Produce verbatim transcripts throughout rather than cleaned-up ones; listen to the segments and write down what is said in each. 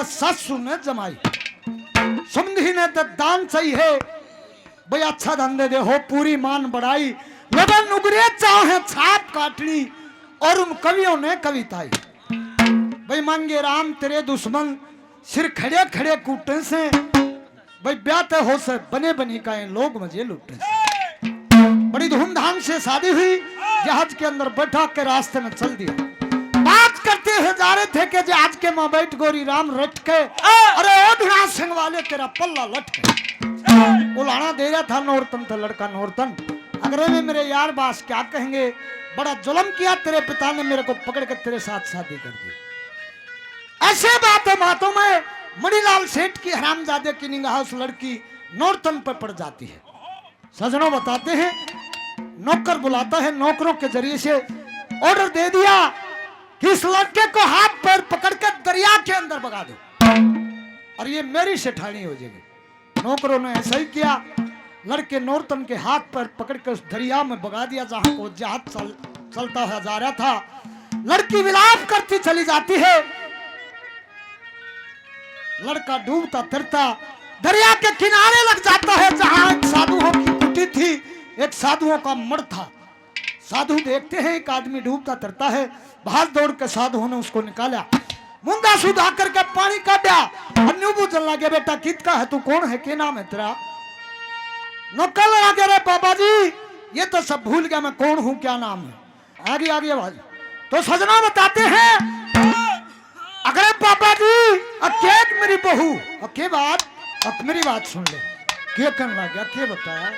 सासू ने जमाई। समधी ने तो दान चाहिए, भाई अच्छा धन दे दे हो, पूरी मान बढ़ाई। लोगों नुगरे चाहे छाप काटनी, और उन कवियों ने कविताई। भाई मांगे राम तेरे दुश्मन, सिर खड़े खड़े कूटे से। भाई ब्याह ते हो से बने बनी काए, लोग मजे लूटे से। बड़ी धूमधाम से शादी हुई। जहाज के अंदर बैठा के रास्ते में चल दिया। बात करते हुए जा रहे थे कि जहाज के माँ बैठ गोरी राम रट के, अरे ओ ध्यान सिंह वाले तेरा पल्ला लटके। उलाना दे रहा था नौरतन था लड़का नौरतन। अगर वे मेरे यार बास क्या कहेंगे, बड़ा जुल्म किया तेरे पिता ने, मेरे को पकड़ के तेरे साथ शादी कर दी। ऐसे बातों बातों में मणिलाल सेठ की हरामजादे की निगाह उस लड़की नौरतन पर पड़ जाती है। सजनों बताते हैं, नौकर बुलाता है, नौकरों के जरिए से ऑर्डर दे दिया कि इस लड़के को हाथ पैर पकड़ के दरिया के अंदर बगा दो और ये मेरी सेठानी हो जाएगी। नौकरों ने ऐसा ही किया। लड़के नौरतन के हाथ पैर पकड़ के उस दरिया में बगा दिया, जहां को जहाज चल, चलता हुआ जा रहा था। लड़की विलाप करती चली जाती है। लड़का डूबता तिरता दरिया के किनारे लग जाता है, जहां एक साधुओं की कुटी थी, एक साधुओं का मठ था। साधु देखते हैं एक आदमी डूबता तिरता है, भाग दौड़ के साधुओं ने उसको निकाला। मुंडा सुधा करके पानी काढ़ा और न्यू बूझन लगे, "बेटा कित का है तू, कौन है, के नाम है तेरा?" नौकर लगा के, "अरे बाबा जी, ये तो सब भूल गया मैं, कौन हूँ, क्या नाम है?" आगे आगे आवाज। तो सजना बताते हैं, "अरे बाबा जी, अ के मेरी बहू, अ के बात, अ मेरी बात सुन ले, के कहने लग गया, के बता।"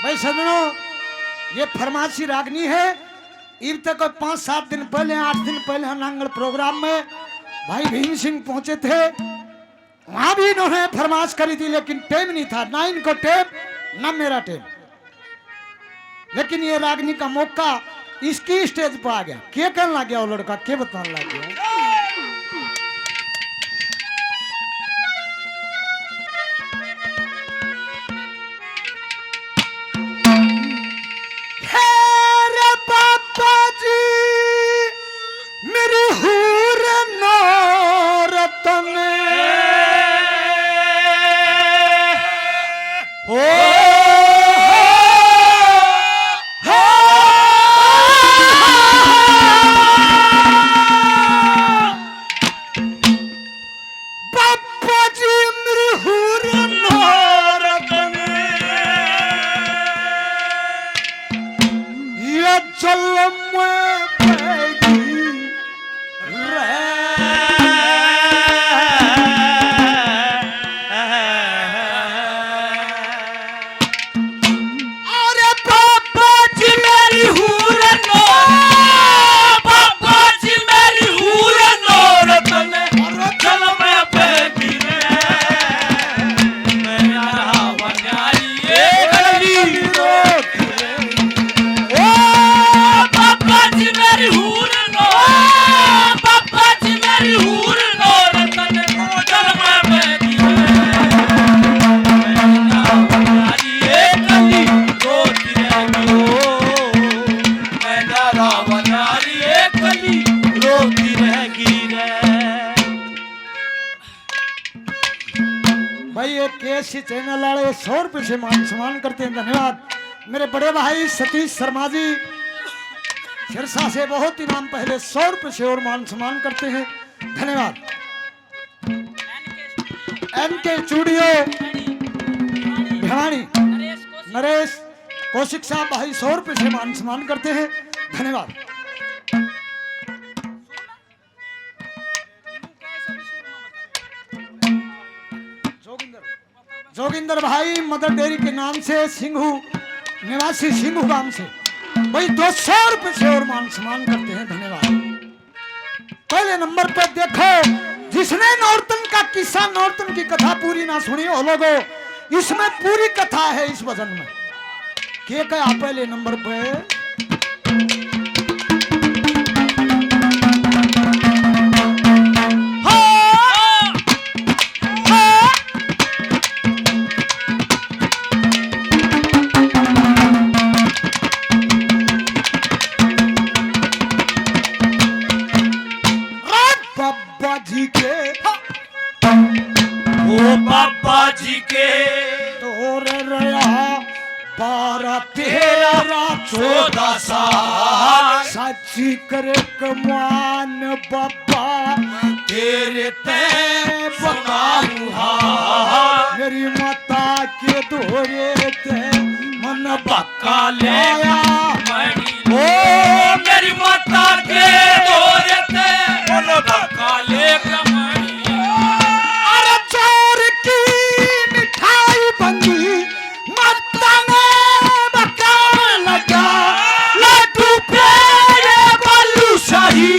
भाई सजनों, ये फरमासी रागनी है। इब तक कोई पाँच सात दिन पहले, आठ दिन पहले हम नांगल प्रोग्राम में भाई भीम सिंह पहुंचे थे, वहां भी इन्होंने फरमाइश करी थी, लेकिन टाइम नहीं था, ना इनको टाइम, ना मेरा टाइम। लेकिन ये रागनी का मौका इसकी स्टेज पर आ गया। के कहने लग गया वो लड़का, के बताने लग गया? हे रे बाबा जी, मेरी हूर नौरतन। हो, हो, हो। बाबा जी मेरी हूर नौरतन, ये जलम पैगी रे। अरे बाबा जी मेरी हूर नो, बाबा जी मेरी हूर नौरतन, अरे जलम पैगी रे। मेरा वनाई एक गली रोक रे। ओ बाबा जी मेरी हूर नो, बाबा जी मेरी हूर नौरतन, जलम पैगी रे। मेरा वनाई एक गली रोक रे। ओ मैं रावण नारी एक कली रोती रह गई रे। भाई, ये केसी चैनल वाले सौ रुपये से मान सम्मान करते हैं, धन्यवाद। मेरे बड़े भाई सतीश शर्मा जी सिरसा से बहुत इनाम पहले, सौ रुपये से और मान सम्मान करते हैं, धन्यवाद। एन के स्टूडियो भिवानी, नरेश कौशिक साहब भाई सौ रुपये से मान सम्मान करते हैं, धन्यवाद। जोगिंदर, जोगिंदर भाई मदर डेयरी के नाम से सिंघू निवासी सिंघू गांव से भाई दो सौ रुपये से और मान सम्मान करते हैं, धन्यवाद। पहले नंबर पे देखो, जिसने नौरतन का किस्सा, नौरतन की कथा पूरी ना सुनी हो लोगो, इसमें पूरी कथा है इस भजन में। के कहा पहले नंबर पे? हाँ, हाँ। के, ओ बाबा जी के तोर रहा बारह तेरह चौदह साल। साची करे कमान बाबा तेरे ते बताऊं हाल। मेरी माता के धोरे ते मन भक्का ले आया। ओ मेरी माता के धोरे ते मन भक्का ले कमाई। अरे चोर की मिठाई बंदी माता ने भक्का लगा। लड्डू पेड़े बालूशाही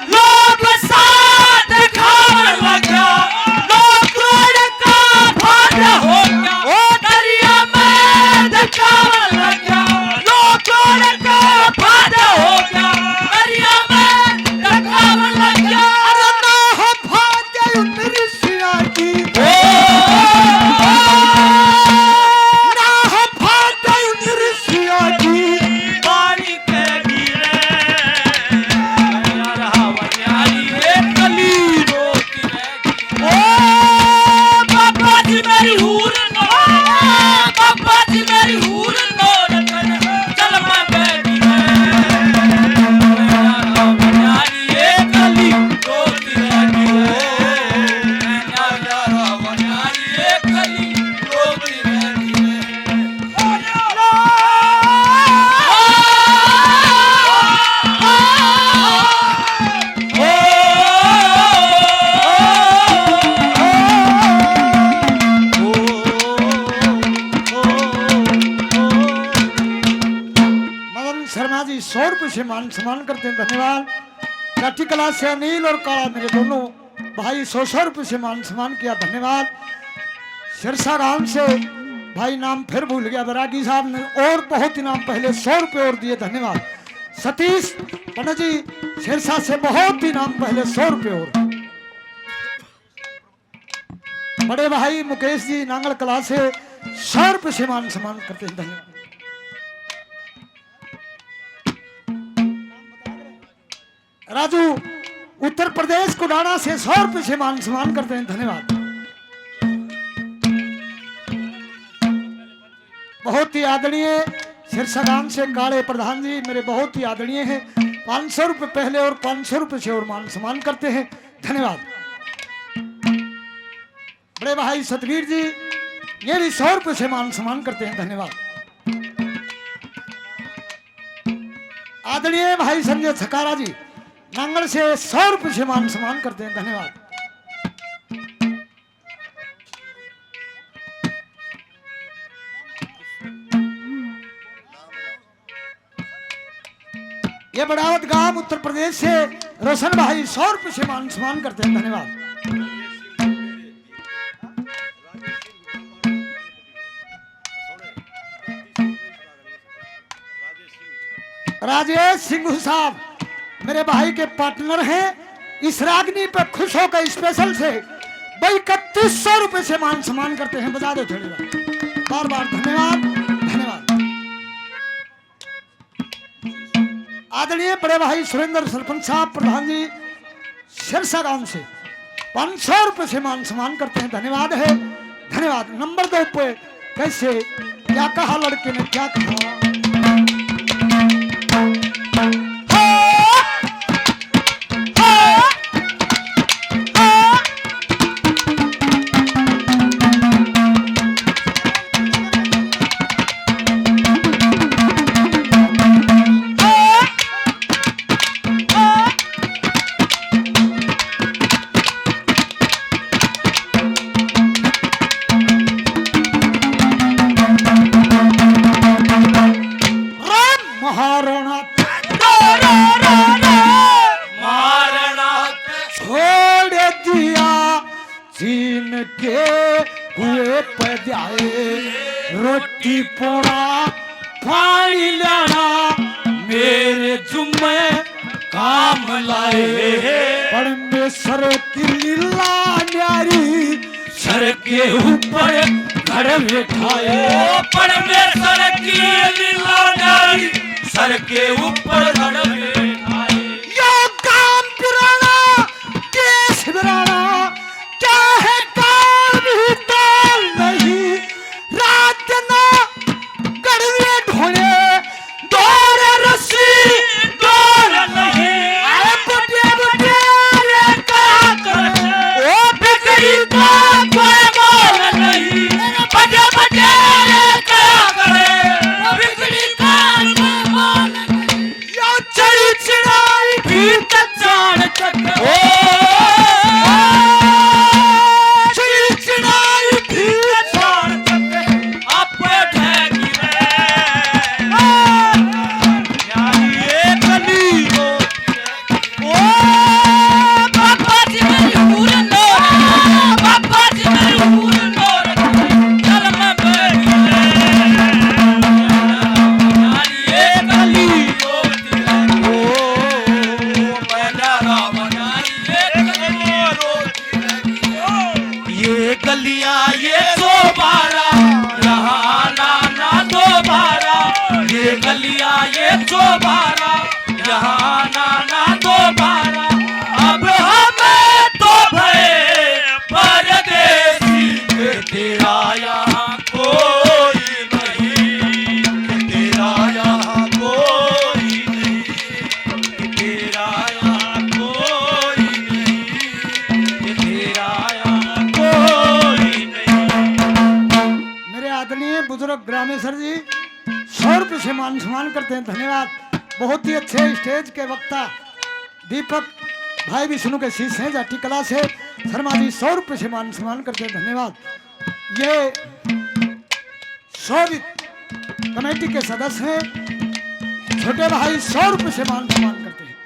लोग साथ खावन लग्या, लोग तोड़ का भाग हो गया। ओ दरिया में धकावन लग्या, लोग तोड़ का भाग हो गया। दरिया में धकावन लग्या। अरे ना हो भाग गई उनरी सिया की। ओ, ओ, ओ, ना हो भाग गई उनरी सिया की। बारी तेरी रे। ओ बाबा जी मेरी हूर नो, बाबा जी मेरी हूर नो रतन, चल मैं बैठी रे। ये कली रोती रहती है, ये कली रोती रहती है। मदन शर्मा जी सौ रुपये से मान सम्मान करते हैं, धन्यवाद। चाटी कला से अनिल और काला मेरे दोनों भाई सौ सौ रुपये से मान सम्मान किया, धन्यवाद। सिरसा गांव से भाई नाम फिर भूल गया बैरागी साहब ने, और बहुत इनाम पहले सौ रुपये और दिए, धन्यवाद। सतीश पंडित जी सिरसा से बहुत इनाम पहले सौ रुपये और। बड़े भाई मुकेश जी नांगल कला से सौ रुपये से मान सम्मान करते हैं, धन्यवाद। राजू उत्तर प्रदेश कुडाना से सौ रुपये से मान सम्मान करते हैं, धन्यवाद। बहुत ही आदरणीय सिरसा गांव से काले प्रधान जी मेरे बहुत ही आदरणीय हैं, पाँच सौ रुपये पहले और पाँच सौ रुपये से और मान सम्मान करते हैं, धन्यवाद। बड़े भाई सतवीर जी ये भी सौ रुपये से मान सम्मान करते हैं, धन्यवाद। आदरणीय भाई संजय छकारा जी नांगल से सौ रुपये से मान सम्मान करते हैं, धन्यवाद। ये बड़ावत गांव उत्तर प्रदेश से रोशन भाई सौ रुपये से मान सम्मान करते हैं, धन्यवाद। राजेश सिंह साहब मेरे भाई के पार्टनर हैं, इस रागनी पे खुश होकर स्पेशल से भाई इकतीस सौ रुपये से मान सम्मान करते हैं। बजा दो थोड़ी बार, बार बार धन्यवाद, धन्यवाद। आदरणीय बड़े भाई सुरेंद्र सरपंच साहब प्रधान जी सिरसा गांव से पाँच सौ रुपये से मान सम्मान करते हैं, धन्यवाद है, धन्यवाद। नंबर दो पे कैसे क्या कहा लड़के ने क्या कहा। महाराणा रो, रो, रो, रो। महाराणा छोड़ दिया चीन के कुएं पे जाए, रोटी पोना पानी लाना मेरे जुम्मे काम लाए। परमेश्वर की लीला न्यारी, सर के ऊपर घर बिठाए। ओ परमेश्वर की लीला न्यारी, सर के ऊपर घर बिठाए। यो काम पिराना, केस बिराना। ओ, चिड़चिड़ाई भी जान तक आप ठहरी रे। यारी ये गली ओ बाबा जी मेरी हूर नो, बाबा जी मेरी हूर नो, चल मैं मेरी रे। यारी ये गली ओ, ओ, मेरा राम यारी ये गली ओ, ये गलियां, ये चौबारा, यहाँ ना, ना दोबारा। ये गलियां, ये चौबारा, यहाँ ना, ना दोबारा। अब हमें तो भय परदेसी के तेरा यहाँ कोई नहीं, के तेरा यहाँ कोई नहीं, के तेरा यहाँ कोई नहीं, के तेरा यहाँ कोई नहीं। मेरे आदरणीय बुजुर्ग ग्रामेश्वर जी, सौ रुपये से मान सम्मान करते हैं, धन्यवाद। बहुत ही अच्छे स्टेज के वक्ता दीपक भाई विष्णु के शिष्य हैं जाटी कला से, शर्मा जी सौ रुपये से मान सम्मान करते हैं, धन्यवाद। ये शोभित कमेटी के सदस्य हैं, छोटे भाई सौ रुपये से मान सम्मान करते हैं।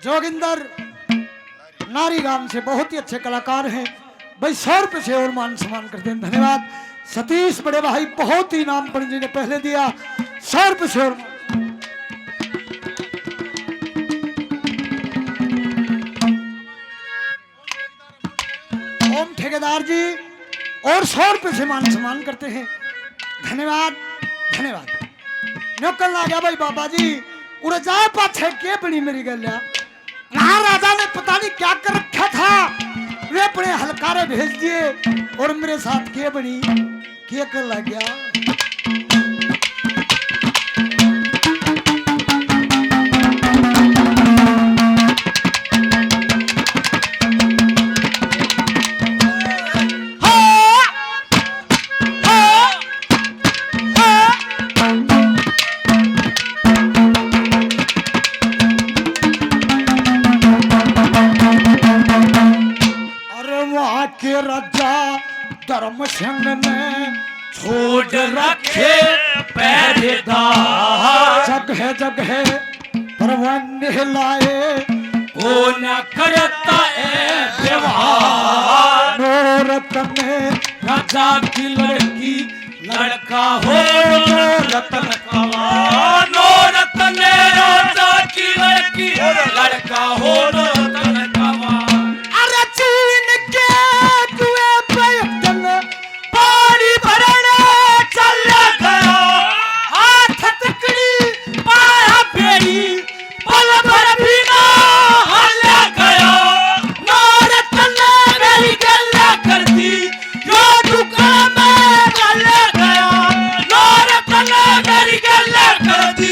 जोगिंदर नारीगाम से बहुत ही अच्छे कलाकार हैं भाई, सौ रुपये से और मान सम्मान करते हैं, धन्यवाद। सतीश बड़े भाई बहुत ही नाम पर जी ने पहले दिया, सौ रुपये से और ओम ठेकेदार जी और सौ रुपये से मान सम्मान करते हैं। धन्यवाद, धन्यवाद। न्योकल आ गया भाई बाबा जी, उड़े जा पाछे के बनी मेरी गल्या। महाराजा ने पता नहीं क्या कर रखा था, वे अपने हलकारे भेज दिए और मेरे साथ के बनी, के कर लग गया। अरे वहाँ के राजा धर्म सिंह ने छोड़ रखे पहरेदार। जगह जगह परवाने लाए, वो न करता है व्यवहार। नौरत ने राजा की लड़की, लड़का हो नौरतन कवा। नौरत ने राजा की लड़की, लड़का हो नौरतन कवा। अरे चीन के कुएं पे एक दिन पानी भरण चला गया, हाथ तकड़ी पाया बेड़ी, पल भर भी ना हल्ला गया। नौरत ने मेरी गल्ला कर दी, यो टुकड़ा मैं गल्ला गया। नौरत ने मेरी गल्ला कर दी,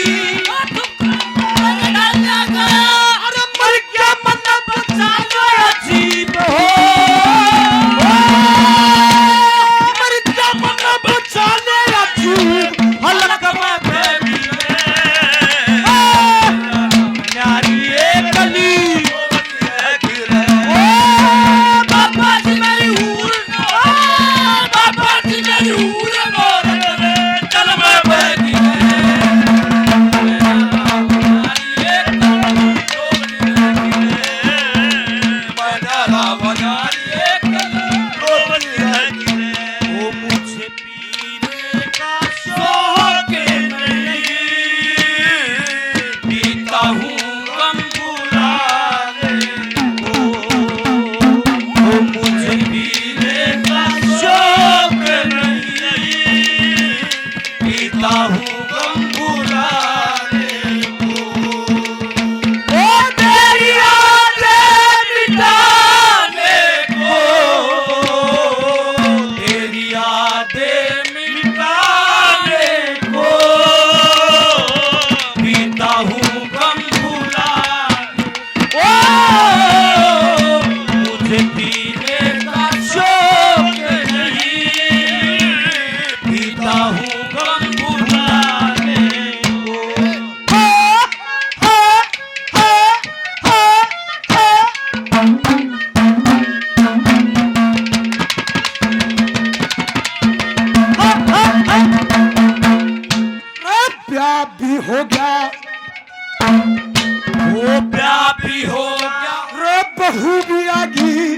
भी हो गया। रे बहू भी आगी।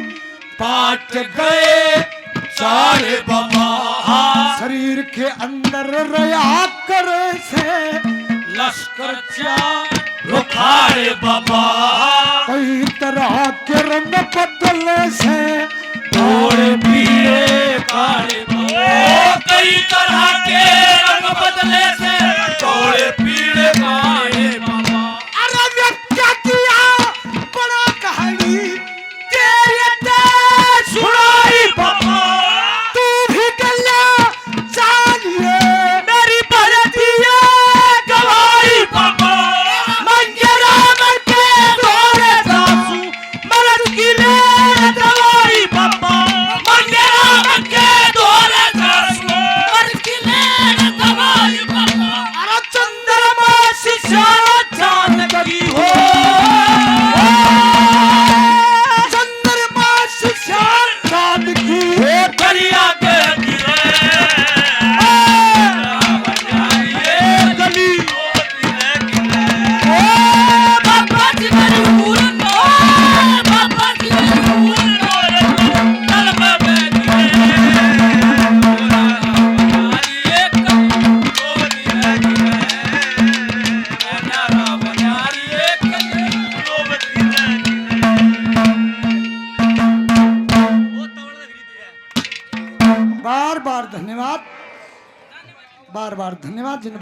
पाट गए चारे बाबा। शरीर के अंदर रहा कर से लश्कर चार रुखारे बाबा। कई तरह के रंग बदले से थोड़े पीले काले बाबा। ओ, कई तरह के रंग बदले से थोड़े पीले काले बाबा। अरे क्या किया बड़ा कहानी तेरे ते सुनाई बाबा। तू भी गल्ला जानिए मेरी भरती है गवाही बाबा। मंगे राम के दौरे सासू मरद की ले दवाई बाबा। मंगे राम के दौरे सासू मरद की ले दवाई बाबा। अरे चंद्रमा शिशा चांद की हो। चंद्रमा शिशा चांद की हो। दरिया के किनारे। गली। बार बार धन्यवाद, बार बार धन्यवाद जिन